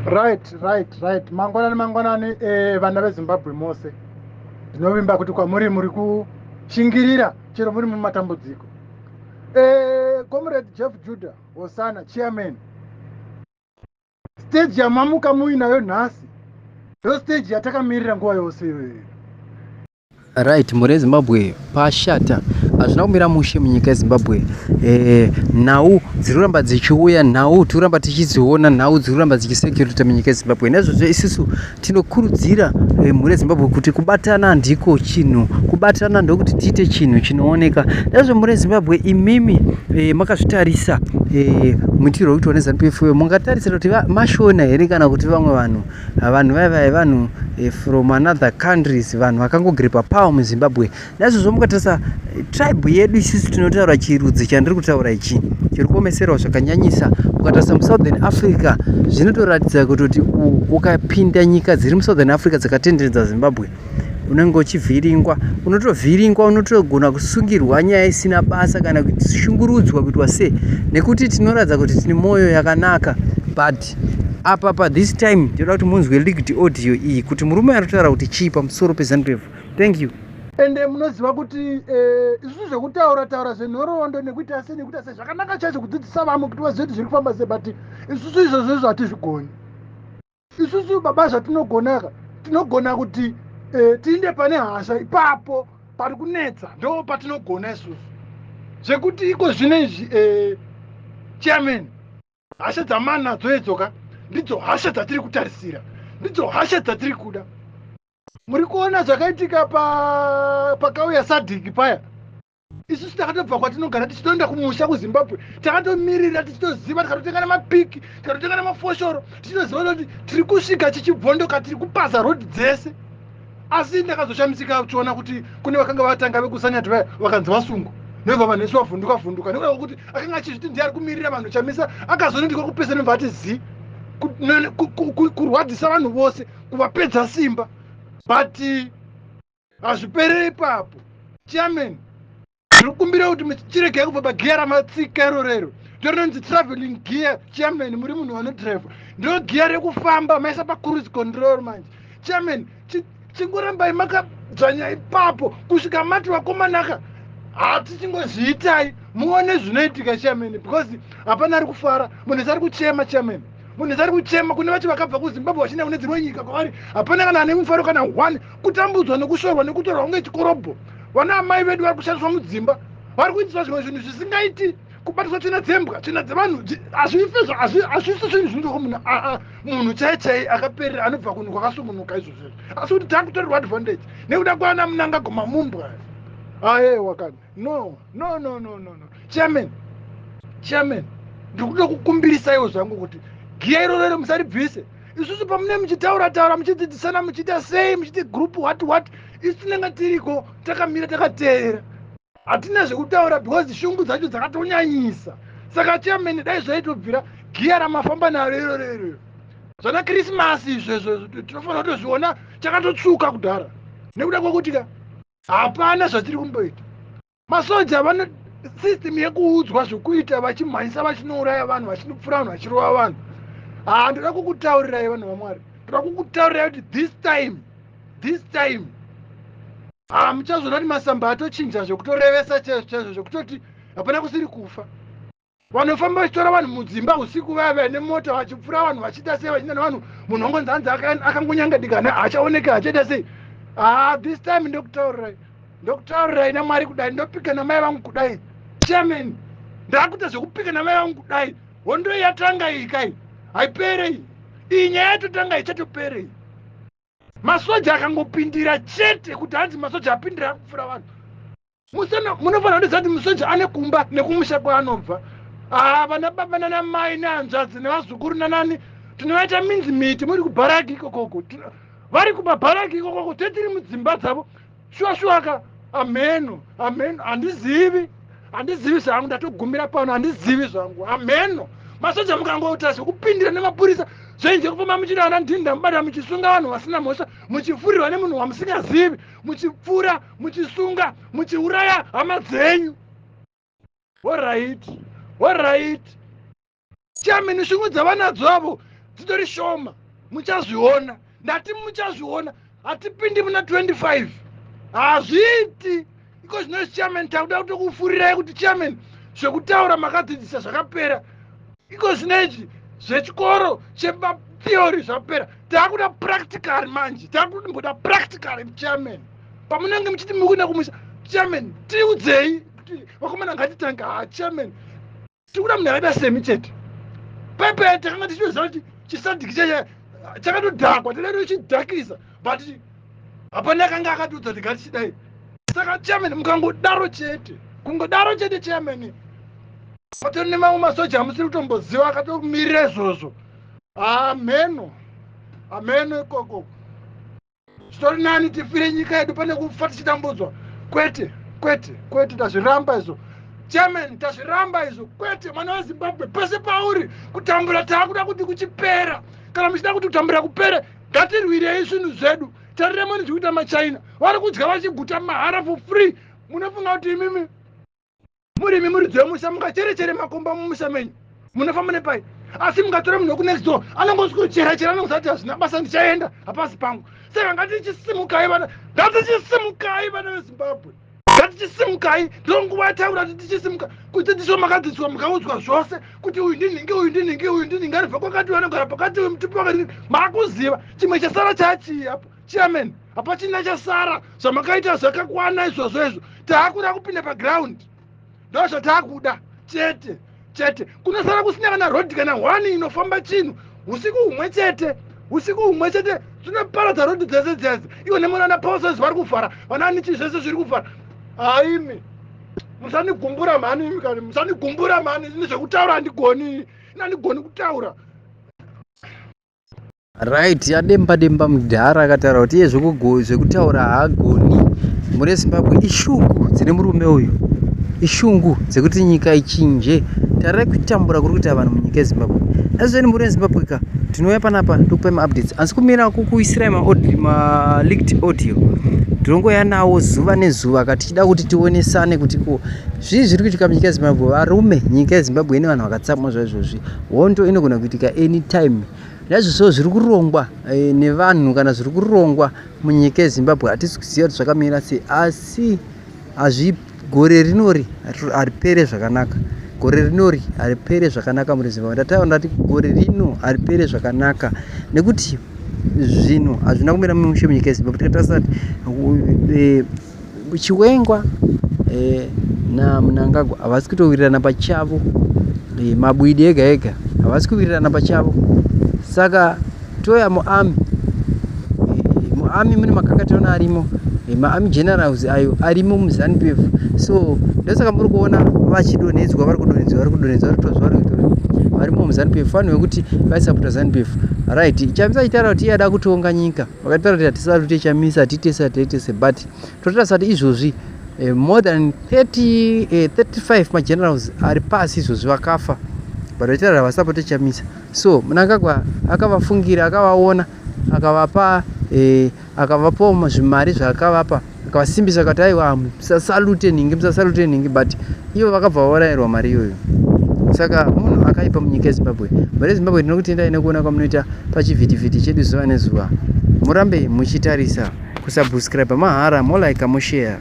Right. Mangwanani, mangwanani, vana veZimbabwe mose. Ndinovimba kuti kwamuri muri kushingirira chero muri mumatambudziko. Comrade Jeff Judah Osana, chairman, stage yamamuka muinayo nhasi ndo stage yatakamirira nguva yose iyoyo. Right, mhuri yeZimbabwe, pashata, hazvina kumira mushe munyika yeZimbabwe. Nhau dziri kuramba dzichiuya, nhau tiri kuramba tichidziona, nhau dziri kuramba dzichisecurita munyika yeZimbabwe. Naizvozvo isusu tinokurudzira mhuri yeZimbabwe kuti kubatana ndiko chinhu, kubatana ndokuti tiite chinhu chinooneka. Naizvozvo mhuri yeZimbabwe, imimi makazvitarisa muitiro wekuitwa neZANU PF, mungatarisira kuti mashona here kana kuti vamwe vanhu? Vanhu vaya vaya vanhu from another countries, vanhu vakangogripa power muZimbabwe. Naizvozvo mukatarisa tribe yedu isusu tinotaura chirudzi chandiri kutaura ichi chiri kuomeserwa zvakanyanyisa. Ukatarisa muSouthern Africa, zvinotoratidza kutoti ukapinda nyika dziri muSouthern Africa dzakatenderedza Zimbabwe, unenge uchivhiringwa, unotovhiringwa, unotogona kusungirwa nyaya isina basa kana kushungurudzwa, kuitwa sei, nekuti tinoratidza kuti tine mwoyo yakanaka. But apa pa this time ndinoda kuti munzwe leaked audio iyi kuti murume ari kutaura kuti chii pamusoro peZANU PF. Thank you. Ende munoziva kuti isusu zvekutaura taura zvenhoroondo nekuita sei nekuita sei zvakanaka chaizvo, kudzidzisa vamwe kuti vazive kuti zviri kufamba sei, but isusu izvozvo izvo hatizvigoni. Isusu baba, zvatinogonaka, tinogona kuti tiinde pane hasha ipapo pari kunetsa, ndo patinogona isusu. Zvekuti iko zvino izvi, chairman, hasha dzamanadzo idzoka ndidzo hasha dzatiri kutarisira, ndidzo hasha dzatiri kuda. Muri kuona zvakaitika pakauya SADC paya. Isusu takatobva kwatinogara tichitoenda kumusha kuZimbabwe, takatomirira, tichitoziva, tikatotenga nemapiki, tikatotenga nemafoshoro, tichitoziva kuti tiri kusvika chichibvondoka, tiri kupaza rodhi dzese. Asi ndakazoshamisika kuchiona kuti kune vakanga vatanga vekuSanyati vaya vakanzi vasungwa, nebva vanhu vese vavhunduka vhunduka nekuda kwekuti akanga achizviti ndiye ari kumirira vanhu. Chamisa akazonendikwa kupesa, nebva ati zi kurwadzisa vanhu vose, kuvapedza simba. But hazvipereri ipapo. Chairman, ndiri kukumbira kuti chiregai kubva pagiya ramatsika irorero, ndo rinonzi travelling gear. Chairman, muri munhu vanodhiraivha, ndo giya rekufamba maisa pacruise control. Manje chairman, chingorambai makadzvanya ipapo kusvika mati vakomanaka, hatichingozviitai, muone zvinoitika, chairman, because hapana ari kufara. Munhu ese ari kuchema, chairman, munhu ese ari kuchema. Kune vacho vakabva kuZimbabwe vachienda kune dzimwe nyika kwavari, hapana kana ane mufaro kana one. Kutambudzwa nekushorwa nekutorwa kunge chikorobho. Vana amai vedu vari kushandiswa mudzimba, vari kuitiswa zvimwe zvinhu zvisingaiti, kubatiswa tsvina dzembwa, tsvina dzevanhu. Hazvife, hazvisi zvinhu zvinotoka munhu munhu chai chai akaperera anobva kunhu kwakasungunuka izvozvo. Asi kuti takutorerwa advantage nekuda kwana Mnangagwa mumbwa. Aewa kana, no, no, no, no, no, no. Chairman, chairman, ndiri kuda kukumbirisaiwo zvangu kuti giya irorero musaribvise. Isusu pamune muchitaura taura, muchidzidzisana, muchiita sei, muchiti group what what, isu tinenge tiriko takamira takateerera, hatina zvekutaura because shungu dzacho dzakatonyanyisa. Saka chairman, dai zvaitobvira, giya ramafamba naro irorero, zvana Christmas izvezvo tinofanira kutozviona chakatotsvuka kudhara, nekuda kwekuti ka hapana zvatiri kumboita. Masoja vane system yekuudzwa zvekuita, vachimhanyisa, vachinouraya vanhu, vachinopfura vanhu, vachirova vanhu. Ha, ndoda kukutaurirai, vanhu vaMwari, ndoda kukutaurirai kuti this time, this time, ha, muchazoona kuti masamba atochinja zvekutorevesa chaizvo chaizvo, zvekutoti hapana kusiri kufa. Vanofamba vachitora vanhu mudzimba usiku vaya vaya nemota, vachipfura vanhu, vachiita sei, vachienda nevanhu, munhu wangonzi hanzi akangonyangadikana, haachaoneki, hachaita sei. Ha, this time ndokutaurirai, ndokutaurirai naMwari kudai, ndopika namai vangu kudai, chairman, ndakuita zvekupika namai vangu kudai, hondo yatanga iyi kai haiperei iyi. Nyaya yatotanga ichatoperei. Masoja akangopindira chete, kuti hanzi masoja apindira akupfura vanhu, munofanira kutoziva kuti musoja ane kumba nekumusha kwaanobva. Haa, vana baba nana mai nehanzvadzi nevazukuru nanani tinovaita minzi miti muri kubharaki ikokoko, vari kumabharaki ikokoko, tetiri mudzimba dzavo. Shuwa shuwaka, amheno, amheno, handizivi, handizivi zvangu, ndatogumira pano, handizivi zvangu, amheno. Masoja mukangoita zvekupindira nemapurisa zvainje kufamba muchida vana ndinda mubata, muchisunga vanhu vasina mhosva, muchifurirwa nemunhu wamusingazivi, muchipfura, muchisunga, muchiuraya hama dzenyu. Alright, alright, chairman, shungu dzavanadzo avo. Dzitori shoma, muchazviona. Ndati muchazviona. Hatipindi muna 25, hazviiti iko zvino. Chairman, takuda kutokufurirai kuti, chairman, zvekutaura makadzidzisa zvakapera. Iko zvino izvi zvechikoro chematheory zvapera, taakuda practical manje. Taakutomboda practical, chairman. Pamunenge muchiti muri kuenda kumusha, chairman, tiudzei kuti vakomana ngatitanga. Ha, chairman, tikuda munhu akaita semi chete. Pepe takanga tichitoziva kuti chiSADC cheche chakatodhakwa, tinochidhakisa, but hapana akanga akatiudza kuti ngatichidai. Saka chairman, mukangodaro chete, kungodaro chete, chairman, patori nemamwe masoja amusiri kutomboziva akatomirira izvozvo. Ameno, ameno ikoko. Zvitori nani tifire nyika yedu pane kufa tichitambudzwa. Kwete, kwete, kwete, tazviramba izvo, chairman, tazviramba izvo, kwete. Mwana weZimbabwe pese pauri, kutambura taakuda kuti kuchipera. Kana muchida kuti kutambura kupere, ngatirwirei zvinhu zvedu. Tariremoni zviri kuita maChina, vari kudya vachiguta mahara, for free. Munofunga kuti imimi murimi muridzi wemusha, mungacherechere makomba mumusha menyu, munofamba nepai? Asi mungatora munhu wekunext door, anongosvikochera chera, anongozati hazvina basa, ndichaenda, hapasi pangu. Saka ngatichisimukai vana, ngatichisimukai vana veZimbabwe, ngatichisimukai. Ndonguva yataura kuti tichisimuka. Kudzidziswa makadzidziswa, mukaudzwa zvose kuti uyu ndinhingi, uyu ndinhingi, uyu ndinhingi, aribva kwakati, anogara pakati, uyu mutupi wakati, maakuziva. Chimwe chasara chachii apo, chairman? Hapachina chasara. Zvamakaita zvakakwana izvozvo. Izvo taakuda kupinda paground, ndo zvataakuda chete chete. Kunosara kusina kana rodhi kana hwani inofamba chinhu. Usiku humwe chete, usiku humwe chete, zvinoparadza rodhi dzese dzese. Ivo nemunana poses vari kuvhara, vananichi zvese zviri kuvhara. Haimi, musanigumbura mhani imi, kani musanigumbura mhani. Nezvekutaura handigoni, inandigoni kutaura. Right, yademba demba mudhara akataura kuti iye zvekutaura haagoni. Mhuri yeZimbabwe, ishungu dzine murume uyu, ishungu dzekuti nyika ichinje. Tarirai kutambura kuri kuita vanhu munyika yeZimbabwe. Naizvozvo, mhuri yeZimbabwe ka, tinouya panapa tokupai maupdates asi kumira kukuisirai maleaked audio tinongoya nawo zuva nezuva ka, tichida kuti tionesane kuti ko zvii zviri kuitika munyika yeZimbabwe. Varume, nyika yeZimbabwe ine vanhu vakatsamwa zvaizvozvi. Hondo inogona kuitika anytime. Naizvozvo zviri kurongwa nevanhu kana zviri kurongwa munyika yeZimbabwe, hatisi kuziva kuti zvakamira sei, asi hazvi gore rinori haripere zvakanaka. Gore rinori haripere zvakanaka muri Zimbabwe. Ndataura, ndati gore rino haripere zvakanaka nekuti zvinhu hazvina kumira mushe munyika yeZimbabwe. Tikatarisa kuti Chiwengwa naMnangagwa havasi kutowirirana pachavo, mabwidi ega ega, havasi kuwirirana pachavo. Saka toya muarmy. Muarmy mune makakatano arimo, maarmy generals ayo arimo muZANU PF. So ndosaka muri kuona vachidonhedzwa, vari kudonhedzwa, vari kudonhedzwa, vari kutozwa, vari kuitwa, varimo muZANU PF, vanhu vekuti vaisapota ZANU PF. Right, Chamisa achitaura kuti iye ada kutonga nyika, vakataura kuti hatisalute Chamisa, hatitese, hatitese, but totarisa kuti izvozvi more than 30, 35 magenerals ari pasi izvozvi vakafa, but vachitaura havasapote Chamisa. So Mnangagwa akavafungira, akavaona, akavapa akavapawo zvimari zvaakavapa, akavasimbisa, akati aiwa, musasalute nhingi, musasalute nhingi, but ivo vakabva vaurayirwa mari iyoyo. Saka munhu akaipa munyika yeZimbabwe. Mhuri yeZimbabwe, ndinokutendai nekuona kwamunoita pachivhitivhiti chedu zuva nezuva. Murambe muchitarisa, kusubscribe mahara, molike, moshare.